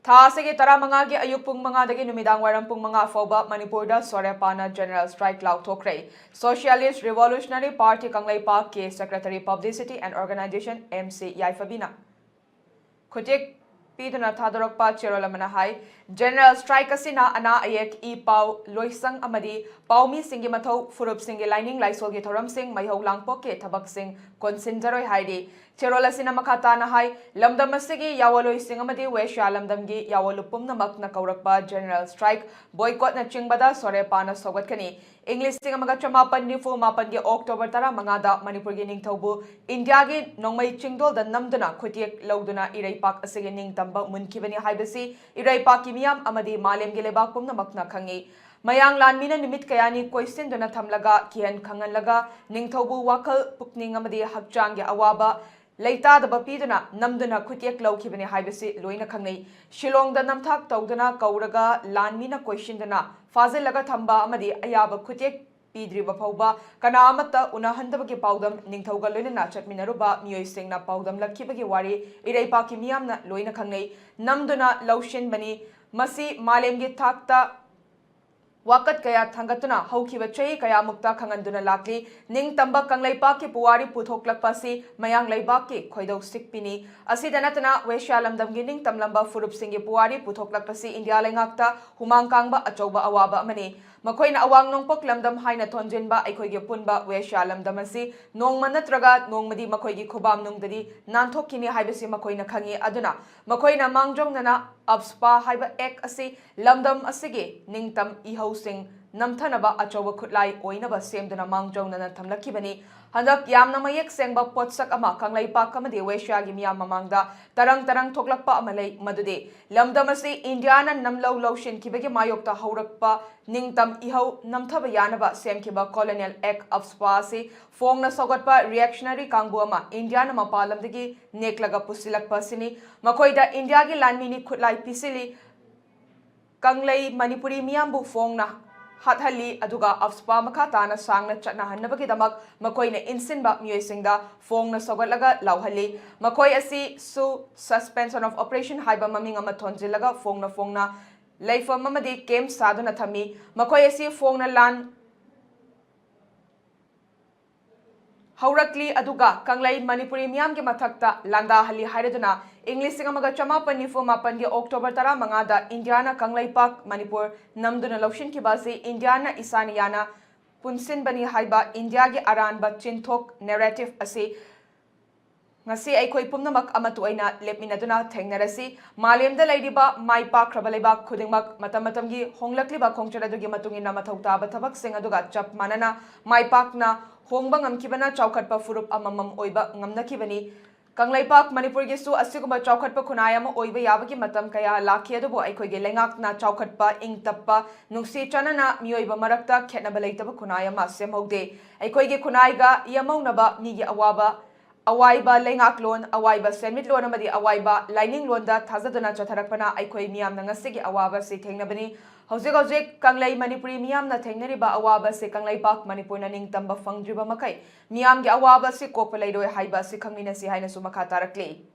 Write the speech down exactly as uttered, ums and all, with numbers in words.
ꯊꯥ ꯑꯁꯤꯒꯤ ꯇꯔꯥꯃꯉꯥꯒꯤ ꯑꯌꯨꯛ ꯄꯨꯡ ꯃꯉꯥꯗꯒꯤ ꯅꯨꯃꯤꯗꯥꯡ ꯋꯥꯏꯔꯝ ꯄꯨꯡ ꯃꯉꯥ ꯐꯥꯎꯕ ꯃꯅꯤꯄꯨꯔꯗ ꯁꯣꯔꯦ ꯄꯥꯅ General Strike ꯂꯥꯎꯊꯣꯛꯈ꯭ꯔꯦ꯫ Socialist Revolutionary Party ꯀꯪꯂꯩꯄꯥꯛꯀꯤ Secretary Publicity and Organization M C ꯌꯥꯏꯐꯕꯤꯅ ꯈꯨꯇꯦꯛ ꯄꯤꯗꯨꯅ ꯊꯥꯗꯣꯔꯛꯄ ꯆꯦꯔꯣꯜ ꯑꯃꯅ ꯍꯥꯏ, General Strike ꯑꯁꯤꯅ ꯑꯅꯥ ꯑꯌꯦꯛ, ꯏ ꯄꯥꯎ, ꯂꯣꯏꯁꯪ ꯑꯃꯗꯤ ꯄꯥꯎꯃꯤꯁꯤꯡꯒꯤ ꯃꯊꯧ, ꯐꯨꯔꯨꯞꯁꯤꯡꯒꯤ ꯂꯥꯏꯅꯤꯡ ꯂꯥꯏꯁꯣꯜꯒꯤ ꯊꯧꯔꯝꯁꯤꯡ, ꯃꯩꯍꯧ ꯂꯥꯡꯄꯣꯛꯀꯤ ꯊꯕꯛꯁꯤꯡ ꯀꯣꯟꯁꯤꯟꯖꯔꯣꯏ ꯍꯥꯏꯔꯤ꯫ ꯆꯦꯔꯣꯜ ꯑꯁꯤꯅ ꯃꯈꯥ ꯇꯥꯅ ꯍꯥꯏ, ꯂꯝꯗꯝ ꯑꯁꯤꯒꯤ ꯌꯥꯑꯣꯟꯂꯣꯏꯁꯤꯡ ꯑꯃꯗꯤ ꯋꯦꯁ꯭ꯌꯥ ꯂꯝꯗꯝꯒꯤ ꯌꯥꯑꯣꯟꯂꯨ ꯄꯨꯝꯅꯃꯛꯅ ꯀꯧꯔꯛꯄ General Strike, Boycott ꯅꯆꯤꯡꯕꯗ ꯁꯣꯔꯦ ꯄꯥꯅ ꯁꯧꯒꯠꯀꯅꯤ꯫ ꯏꯪ ꯂꯤꯁꯤꯡ ꯑꯃꯒ ꯆꯃꯥꯄꯟ ꯅꯤꯐꯨ ꯃꯥꯄꯟꯒꯤ October ꯇꯔꯥꯃꯉꯥꯗ ꯃꯅꯤꯄꯨꯔꯒꯤ ꯅꯤꯡꯊꯧꯕꯨ ꯏꯟꯗꯤꯌꯥꯒꯤ ꯅꯣꯡꯃꯩ ꯆꯤꯡꯗꯣꯜꯗ ꯅꯝꯗꯨꯅ ꯈꯨꯠꯌꯦꯛ ꯂꯧꯗꯨꯅ ꯏꯔꯩꯄꯥꯛ ꯑꯁꯤꯒꯤ ꯅꯤꯡꯇꯝꯕ ꯃꯨꯟꯈꯤꯕꯅꯤ ꯍꯥꯏꯕꯁꯤ ꯏꯔꯩꯄꯥꯛꯀꯤ ꯃꯤꯌꯥꯝ ꯑꯃꯗꯤ ꯃꯥꯂꯦꯝꯒꯤ ꯂꯩꯕꯥꯛ ꯄꯨꯝꯅꯃꯛꯅ ꯈꯪꯏ꯫ ꯃꯌꯥꯡ ꯂꯥꯟꯃꯤꯅ ꯅꯨꯃꯤꯠ ꯀꯌꯥꯅꯤ ꯀꯣꯏꯁꯤꯟꯗꯨꯅ ꯊꯝꯂꯒ, ꯀꯤꯍꯟ ꯈꯪꯍꯜꯂꯒ, ꯅꯤꯡꯊꯧꯕꯨ ꯋꯥꯈꯜ, ꯄꯨꯛꯅꯤꯡ ꯑꯃꯗꯤ ꯍꯛꯆꯥꯡꯒꯤ ꯑꯋꯥꯕ ꯂꯩꯇꯥꯗꯕ ꯄꯤꯗꯨꯅ ꯅꯝꯗꯨꯅ ꯈꯨꯠꯌꯦꯛ ꯂꯧꯈꯤꯕꯅꯤ ꯍꯥꯏꯕꯁꯤ ꯂꯣꯏꯅ ꯈꯪꯅꯩ꯫ ꯁꯤꯂꯣꯡꯗ ꯅꯝꯊꯥꯛ ꯇꯧꯗꯨꯅ ꯀꯧꯔꯒ ꯂꯥꯟꯃꯤꯅ ꯀꯣꯏꯁꯤꯟꯗꯨꯅ ꯐꯥꯖꯤꯜꯂꯒ ꯊꯝꯕ ꯑꯃꯗꯤ ꯑꯌꯥꯕ ꯈꯨꯠꯌꯦꯛ ꯄꯤꯗ꯭ꯔꯤꯕ ꯐꯥꯎꯕ ꯀꯅꯥ ꯑꯃꯠꯇ ꯎꯅꯍꯟꯗꯕꯒꯤ ꯄꯥꯎꯗꯝ ꯅꯤꯡꯊꯧꯒ ꯂꯣꯏꯅꯅ ꯆꯠꯃꯤꯟꯅꯔꯨꯕ ꯃꯤꯑꯣꯏꯁꯤꯡꯅ ꯄꯥꯎꯗꯝꯂꯛꯈꯤꯕꯒꯤ ꯋꯥꯔꯤ ꯏꯔꯩꯄꯥꯛꯀꯤ ꯃꯤꯌꯥꯝꯅ ꯂꯣꯏꯅ ꯈꯪꯅꯩ꯫ ꯅꯝꯗꯨꯅ ꯂꯧꯁꯤꯟꯕꯅꯤ꯫ ꯃꯁꯤ ꯃꯥꯂꯦꯝꯒꯤ ꯊꯥꯛꯇ ꯋꯥꯀꯠ ꯀꯌꯥ ꯊꯥꯡꯒꯠꯇꯨꯅ ꯍꯧꯈꯤꯕ ꯆꯍꯤ ꯀꯌꯥꯃꯨꯛꯇ ꯈꯪꯍꯟꯗꯨꯅ ꯂꯥꯛꯂꯤ꯫ ꯅꯤꯡꯇꯝꯕ ꯀꯪꯂꯩꯄꯥꯛꯀꯤ ꯄꯨꯋꯥꯔꯤ ꯄꯨꯊꯣꯛꯂꯛꯄ ꯑꯁꯤ ꯃꯌꯥꯡ ꯂꯩꯕꯥꯛꯀꯤ ꯈꯣꯏꯗꯧ ꯁꯤꯛꯄꯤꯅꯤ꯫ ꯑꯁꯤꯗ ꯅꯠꯇꯅ ꯋꯦꯁ꯭ꯌꯥ ꯂꯝꯗꯝꯒꯤ ꯅꯤꯡꯇꯝꯂꯝꯕ ꯐꯨꯔꯨꯞꯁꯤꯡꯒꯤ ꯄꯨꯋꯥꯔꯤ ꯄꯨꯊꯣꯛꯂꯛꯄꯁꯤ ꯏꯟꯗꯤꯌꯥ ꯂꯩꯉꯥꯛꯇ ꯍꯨꯃꯥꯡ ꯀꯥꯡꯕ ꯑꯆꯧꯕ ꯑꯋꯥꯕ ꯑꯃꯅꯤ꯫ ꯃꯈꯣꯏꯅ ꯑꯋꯥꯡ ꯅꯣꯡꯄꯣꯛ ꯂꯝꯗꯝ ꯍꯥꯏꯅ ꯊꯣꯟꯖꯤꯟꯕ ꯑꯩꯈꯣꯏꯒꯤ ꯑꯄꯨꯟꯕ ꯋꯦꯁ꯭ꯌꯥ ꯂꯝꯗꯝ ꯑꯁꯤ ꯅꯣꯡꯃ ꯅꯠꯇ꯭ꯔꯒ ꯅꯣꯡꯃꯗꯤ ꯃꯈꯣꯏꯒꯤ ꯈꯨꯕꯥꯝꯅꯨꯡꯗꯗꯤ ꯅꯥꯟꯊꯣꯛꯈꯤꯅꯤ ꯍꯥꯏꯕꯁꯤ ꯃꯈꯣꯏꯅ ꯈꯪꯏ꯫ ꯑꯗꯨꯅ ꯃꯈꯣꯏꯅ ꯃꯥꯡꯖꯧꯅꯅ ꯑꯞꯁꯄꯥ ꯍꯥꯏꯕ Act ꯑꯁꯤ ꯂꯝꯗꯝ ꯑꯁꯤꯒꯤ ꯅꯤꯡꯇꯝ ꯏꯍꯧꯁꯤꯡ ꯅꯝꯊꯅꯕ ꯑꯆꯧꯕ ꯈꯨꯠꯂꯥꯏ ꯑꯣꯏꯅꯕ ꯁꯦꯝꯗꯨꯅ ꯃꯥꯡꯖꯧꯅꯅ ꯊꯝꯂꯛꯈꯤꯕꯅꯤ꯫ ꯍꯟꯗꯛ ꯌꯥꯝꯅ ꯃꯌꯦꯛ ꯁꯦꯡꯕ ꯄꯣꯠꯁꯛ ꯑꯃ ꯀꯪꯂꯩꯄꯥꯛ ꯑꯃꯗꯤ ꯋꯦꯁ꯭ꯌꯥꯒꯤ ꯃꯤꯌꯥꯝ ꯃꯃꯥꯡꯗ ꯇꯔꯪ ꯇꯔꯪ ꯊꯣꯛꯂꯛꯄ ꯑꯃ ꯂꯩ, ꯃꯗꯨꯗꯤ ꯂꯝꯗꯝ ꯑꯁꯤ ꯏꯟꯗꯤꯌꯥꯅ ꯅꯝꯂꯧ ꯂꯧꯁꯤꯟꯈꯤꯕꯒꯤ ꯃꯥꯌꯣꯛꯇ ꯍꯧꯔꯛꯄ ꯅꯤꯡꯇꯝ ꯏꯍꯧ ꯅꯝꯊꯕ ꯌꯥꯅꯕ ꯁꯦꯝꯈꯤꯕ Colonial Act ꯑꯞꯁꯄꯥ ꯑꯁꯤ ꯐꯣꯡꯅ ꯁꯧꯒꯠꯄ reactionary ꯀꯥꯡꯕꯨ ꯑꯃ ꯏꯟꯗꯤꯌꯥꯅ ꯃꯄꯥꯟ ꯂꯝꯗꯒꯤ ꯅꯦꯛꯂꯒ ꯄꯨꯁꯤꯜꯂꯛꯄ ꯑꯁꯤꯅꯤ꯫ ꯃꯈꯣꯏꯗ ꯏꯟꯗꯤꯌꯥꯒꯤ ꯂꯥꯟꯃꯤꯅꯤ ꯈꯨꯠꯂꯥꯏ ꯄꯤꯁꯤꯜꯂꯤ꯫ ꯀꯪꯂꯩ ꯃꯅꯤꯄꯨꯔꯤ ꯃꯤꯌꯥꯝꯕꯨ ꯐꯣꯡꯅ ꯍꯥꯠꯍꯜꯂꯤ, ꯑꯗꯨꯒ ꯑꯐꯁꯄꯥ ꯃꯈꯥ ꯇꯥꯅ ꯁꯥꯡꯅ ꯆꯠꯅꯍꯟꯅꯕꯒꯤꯗꯃꯛ ꯃꯈꯣꯏꯅ ꯏꯟꯁꯤꯟꯕ ꯃꯤꯑꯣꯏꯁꯤꯡꯗ ꯐꯣꯡꯅ ꯁꯧꯒꯠꯂꯒ ꯂꯥꯎꯍꯜꯂꯤ꯫ ꯃꯈꯣꯏ ꯑꯁꯤꯁꯨ Suspension of Operation ꯍꯥꯏꯕ ꯃꯃꯤꯡ ꯑꯃ ꯊꯣꯟꯖꯤꯜꯂꯒ ꯐꯣꯡꯅ ꯐꯣꯡꯅ ꯂꯩꯐꯝ ꯑꯃꯗꯤ ꯀꯦꯝꯞ ꯁꯥꯗꯨꯅ ꯊꯝꯃꯤ꯫ ꯃꯈꯣꯏ ꯑꯁꯤ ꯐꯣꯡꯅ ꯂꯥꯟ ꯍꯧꯔꯛꯂꯤ, ꯑꯗꯨꯒ ꯀꯪꯂꯩ ꯃꯅꯤꯄꯨꯔꯤ ꯃꯤꯌꯥꯝꯒꯤ ꯃꯊꯛꯇ ꯂꯥꯟꯗꯥꯍꯜꯂꯤ ꯍꯥꯏꯔꯗꯨꯅ ꯏꯪ ꯂꯤꯁꯤꯡ ꯑꯃꯒ ꯆꯃꯥꯄꯟ ꯅꯤꯐꯨ ꯃꯥꯄꯟꯒꯤ ꯑꯣꯛꯇꯣꯕꯔ ꯇꯔꯥꯃꯉꯥꯗ ꯏꯟꯗꯤꯌꯥꯅ ꯀꯪꯂꯩꯄꯥꯛ ꯃꯅꯤꯄꯨꯔ ꯅꯝꯗꯨꯅ ꯂꯧꯁꯤꯟꯈꯤꯕ ꯑꯁꯤ ꯏꯟꯗꯤꯌꯥꯅ ꯏꯁꯥꯅ ꯌꯥꯅ ꯄꯨꯟꯁꯤꯟꯕꯅꯤ ꯍꯥꯏꯕ ꯏꯟꯗꯤꯌꯥꯒꯤ ꯑꯔꯥꯟꯕ ꯆꯤꯟꯊꯣꯛ, narrative, ꯑꯁꯤ ꯉꯁꯤ ꯑꯩꯈꯣꯏ ꯄꯨꯝꯅꯃꯛ ꯑꯃꯠꯇ ꯑꯣꯏꯅ ꯂꯦꯞꯃꯤꯟꯅꯗꯨꯅ ꯊꯦꯡꯅꯔꯁꯤ꯫ ꯃꯥꯂꯦꯝꯗ ꯂꯩꯔꯤꯕ ꯃꯥꯏ ꯄꯥꯛꯈ꯭ꯔꯕ ꯂꯩꯕꯥꯛ ꯈꯨꯗꯤꯡꯃꯛ ꯃꯇꯝ ꯃꯇꯝꯒꯤ ꯍꯣꯡꯂꯛꯂꯤꯕ ꯈꯣꯡꯆꯠ ꯑꯗꯨꯒꯤ ꯃꯇꯨꯡ ꯏꯟꯅ ꯃꯊꯧ ꯇꯥꯕ ꯊꯕꯛꯁꯤꯡ ꯑꯗꯨꯒ ꯆꯞ ꯃꯥꯟꯅꯅ ꯃꯥꯏ ꯄꯥꯛꯅ ꯍꯣꯡꯕ ꯉꯝꯈꯤꯕꯅ ꯆꯥꯎꯈꯠꯄ ꯐꯨꯔꯨꯞ ꯑꯃꯃꯝ ꯑꯣꯏꯕ ꯉꯝꯅꯈꯤꯕꯅꯤ꯫ ꯀꯪꯂꯩꯄꯥꯛ ꯃꯅꯤꯄꯨꯔꯒꯤꯁꯨ ꯑꯁꯤꯒꯨꯝꯕ ꯆꯥꯎꯈꯠꯄ ꯈꯨꯟꯅꯥꯏ ꯑꯃ ꯑꯣꯏꯕ ꯌꯥꯕꯒꯤ ꯃꯇꯝ ꯀꯌꯥ ꯂꯥꯛꯈꯤ, ꯑꯗꯨꯕꯨ ꯑꯩꯈꯣꯏꯒꯤ ꯂꯩꯉꯥꯛꯅ ꯆꯥꯎꯈꯠꯄ, ꯏꯪ ꯇꯞꯄ, ꯅꯨꯡꯁꯤ ꯆꯥꯟꯅꯅ ꯃꯤꯑꯣꯏꯕ ꯃꯔꯛꯇ ꯈꯦꯠꯅꯕ ꯂꯩꯇꯕ ꯈꯨꯟꯅꯥꯏ ꯑꯃ ꯁꯦꯝꯍꯧꯗꯦ꯫ ꯑꯩꯈꯣꯏꯒꯤ ꯈꯨꯟꯅꯥꯏꯒ ꯌꯦꯝꯍꯧꯅꯕ ꯃꯤꯒꯤ ꯑꯋꯥꯕ, ꯑꯋꯥꯏꯕ ꯂꯩꯉꯥꯛꯂꯣꯟ, ꯑꯋꯥꯏꯕ ꯁꯦꯟꯃꯤꯠꯂꯣꯟ ꯑꯃꯗꯤ ꯑꯋꯥꯏꯕ ꯂꯥꯏꯅꯤꯡꯂꯣꯟꯗ ꯊꯥꯖꯗꯨꯅ ꯆꯠꯊꯔꯛꯄꯅ ꯑꯩꯈꯣꯏ ꯃꯤꯌꯥꯝꯅ ꯉꯁꯤꯒꯤ ꯑꯋꯥꯕ ꯑꯁꯤ ꯊꯦꯡꯅꯕꯅꯤ꯫ ꯍꯧꯖꯤꯛ ꯍꯧꯖꯤꯛ ꯀꯪꯂꯩ ꯃꯅꯤꯄꯨꯔꯤ ꯃꯤꯌꯥꯝꯅ ꯊꯦꯡꯅꯔꯤꯕ ꯑꯋꯥꯕ ꯑꯁꯤ ꯀꯪꯂꯩꯄꯥꯛ ꯃꯅꯤꯄꯨꯔꯅ ꯅꯤꯡꯇꯝꯕ ꯐꯪꯗ꯭ꯔꯤꯕ ꯃꯈꯩ ꯃꯤꯌꯥꯝꯒꯤ ꯑꯋꯥꯕ ꯑꯁꯤ ꯀꯣꯛꯄ ꯂꯩꯔꯣꯏ ꯍꯥꯏꯕ ꯑꯁꯤ ꯈꯪꯃꯤꯟꯅꯁꯤ ꯍꯥꯏꯅꯁꯨ ꯃꯈꯥ ꯇꯥꯔꯛꯂꯤ꯫